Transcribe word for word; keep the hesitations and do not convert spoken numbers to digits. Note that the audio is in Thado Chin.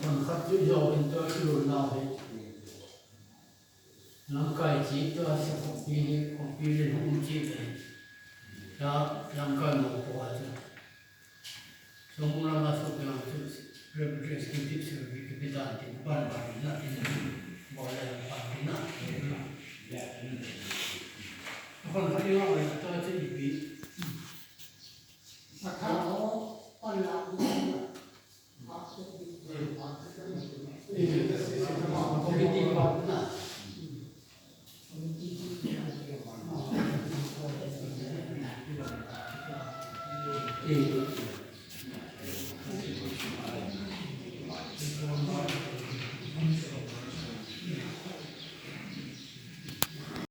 Kon khat chu jo in tua chu lo na he. Lamkai chi tua sa khompi ni, khompi le hung chi le. Ta lamkai mo ko a chu. Sung lama sung yang chu representative secretary kipidan tin ban ban na tin bol le ban tin na. Kon khat jo in tua chu ipi.